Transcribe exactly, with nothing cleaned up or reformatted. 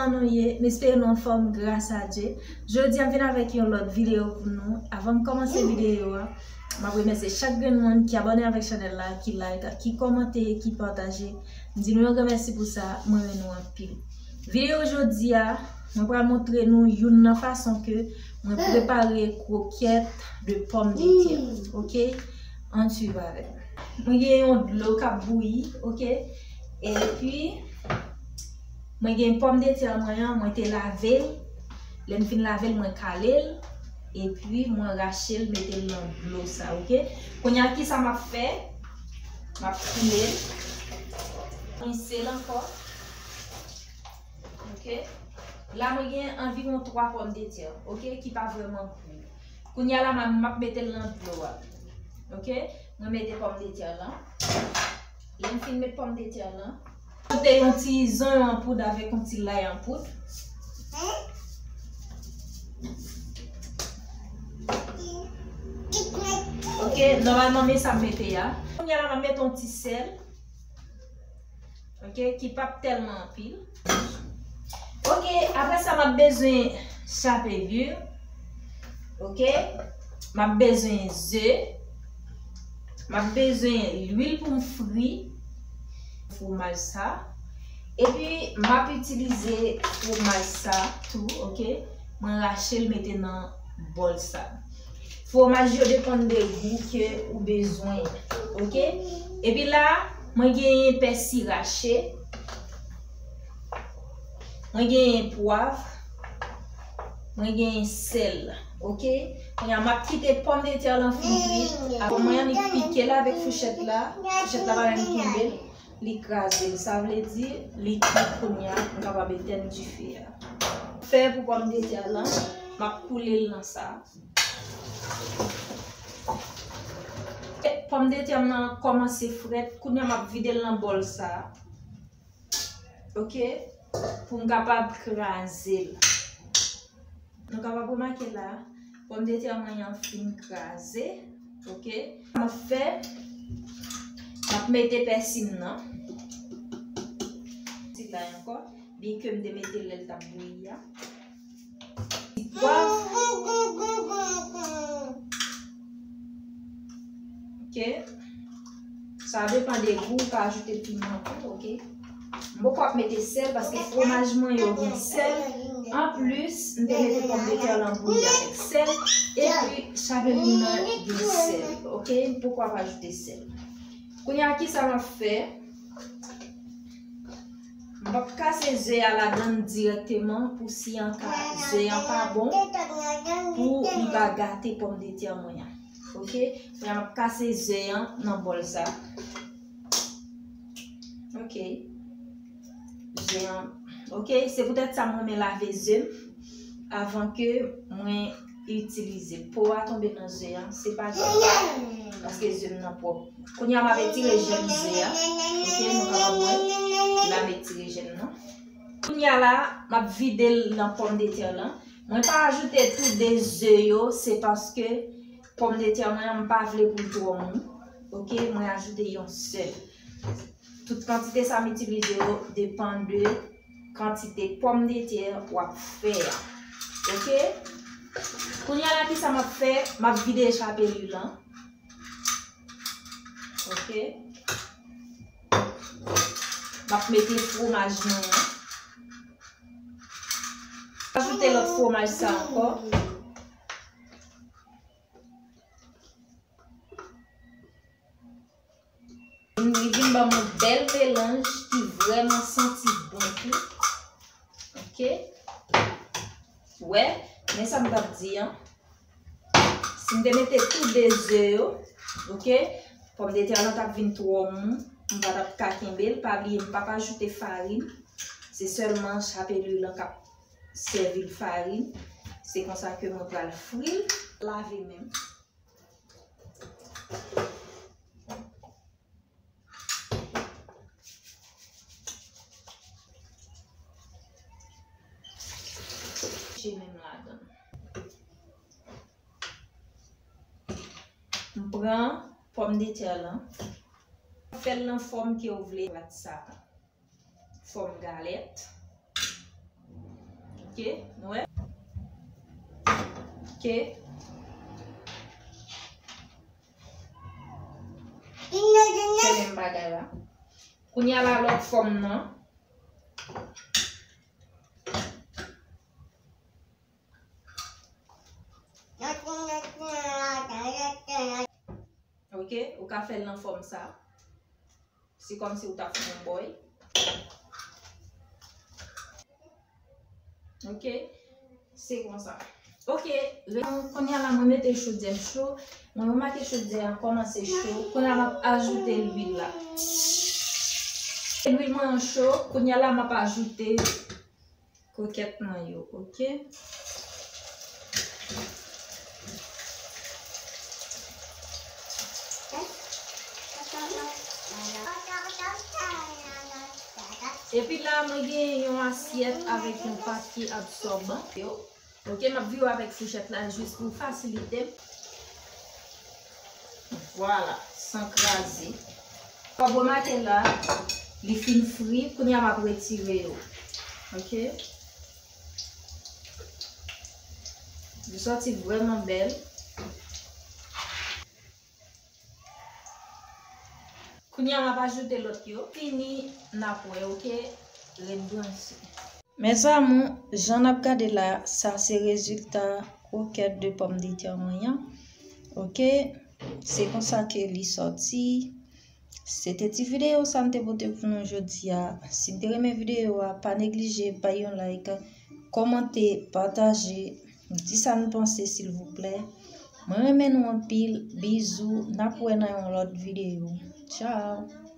Nou ye, m espere nou anfòm gras a Dye. Jodi a m vin avèk yon lòt videyo pou nou. Avan m kòmanse videyo a, m ap remèsye chak grenn moun ki abòne avèk chanèl la, ki like, ki kòmante, ki pataje. M di nou yon gran mèsi pou sa, m renmen nou anpil. Videyo jodi a, mwen pral montre nou youn nan fason ke mwen prepare krokèt de pòmdetè. Ok? Ann swiv avè m. Mwen gen yon dlo k ap bouyi, ok? Epi, mwen gen pòmdetè mwen an, mwen te lave l. Lè m fin lave l, mwen kale l. Epi, mwen rache l, mete l nan dlo sa, ok? Kounye a, kisa m ap fè? M ap koule l. Rinse l ankò. Ok? La, mwen gen anviwon twa pòmdetè, ok? Ki pa vrèman bouyi. Kounye a la, m ap, m ap mete l nan dlo a. Ok? Mwen mete pòmdetè lan. Lè m fin met pòmdetè lan, ajoute yon ti zonyon an poud avèk yon ti lay an poud. Ok, nòmalman, men sa m mete a. Kounye a la, m ap mete yon ti sèl. Ok, ki p ap tèlman anpil. Ok, apre sa, m ap bezwen chapelure. Ok, m ap bezwen ze. M ap bezwen lwil pou m fri fwomaj sa. Epi, m ap itilize fwomaj sa tou, ok? Mwen rache l mete nan bòl sa. Fwomaj yo depann de gou ke ou bezwen, ok? Epi la, mwen genyen pèsi rache, mwen genyen pwav, mwen genyen sèl, ok? Kounye a, m ap kite pòmdetè lan fin kwi. Apre mwen, li pike l avèk fouchèt la. Fouchèt la pa menm kenbe l. Li kraze l. Sa vle di, li kwi kounye a, m kapab etèn dife a. Fè pou pòmdetè lan, m ap koule l nan sa. Pòmdetè m nan kòmanse frèt, kounye a m ap vide l nan bòl sa. Ok? Pou m kapab kraze l. Nou kapab remake la, pòmdetè mwen an fin kraze. Ok? M ap fè, m ap mete pèsi m nan. Ti lay ankò, byenke m te mete l lè l t ap bouyi a. Ti pwav. Ok? Sa depann de gou, ou ka ajoute piman tou, ok? M poko ap mete sèl paske fwomaj mwen yo gen sèl. Anplis, m te mete pòmdetè lan bouyi avèk sèl. Epi, chapelure lan gen sèl, ok? M poko ap ajoute sèl. Kounye a, kisa m ap fè? M p ap kase ze a ladann dirèkteman pou si an ka ze an pa bon, pou li pa gate pòmdetè mwen an. Ok? Kounye a m ap kase ze an nan bòl sa. Ok. Ze an. Ok, se poutèt sa mwen renmen lave ze m avan ke mwen itilize. Po a tonbe nan ze an, se pa grav. Paske ze m nan pwòp. Kounye a m ap etire jèm ze a. Ok, nou kapab wè. La m etire jèm nan. Kounye a la, m ap vide l nan pòmdetè lan. Mwen pa ajoute tou de ze yo, se paske pòmdetè mwen an, m pa vle pou l twò mou. Ok, mwen ajoute yon sèl. Tout kantite sa m itilize yo depann de kantite pòmdetè w ap fè a. Ok? Kounye a la, kisa m ap fè? M ap vide chapelure lan. Ok? M ap mete fwomaj mwen an. Ajoute lòt fwomaj sa ankò. Li vin ban m yon bèl melanj ki vrèman santi bon tou. Ok. Wè, men sa m t ap di an. Si m te mete tou de ze yo, ok, pòmdetè lan t ap vin twò mou, m pa t ap ka kenbe l. Pa bliye, m p ap ajoute farin. Se sèlman chapelure lan k ap sèvi l farin. Se konsa ke mwen pral fri l. Lave men m. Mete men m ladan. M pran pòmdetè lan. Fè l nan fòm ke w vle plat sa. Fòm galèt. Ok, nou wè. Ok. Se menm bagay la. Kounye a la lòt fòm nan. Ok, ou ka fè l nan fòm sa. Se kòmsi ou t ap fè yon bòy. Ok, se konsa. Ok, kounye a la mwen mete chodyè m cho. Mwen remake chodyè a kòmanse cho. Kounye a m ap ajoute lwil la. Lwil mwen an cho. Kounye a la m ap ajoute kokèt mwen yo, ok? Epi la, mwen gen yon asyèt avèk yon papye absòban yo. Ok, m ap vire avèk fouchèt la jis pou fasilite m. Vwala, san kraze. W ap remake la, li fin fri, kounye a m ap retire yo. Ok? Li sòti vrèman bèl. Kounye a m ap ajoute lòt yo. Fini, n ap wè, ok? Ret branche. Mes amours, jan n ap gade la, sa se rezilta krokèt de pòmdetè mwen an. Ok, se konsa ke li sòti. Se te ti videyo sa m te pote pou nou jodi a. Si n te renmen videyo a, pa neglije bay yon like, kòmante, pataje, di sa n panse silvouplè. Mwen renmen nou anpil, bizou, n ap wè nan yon lòt videyo. Tchao!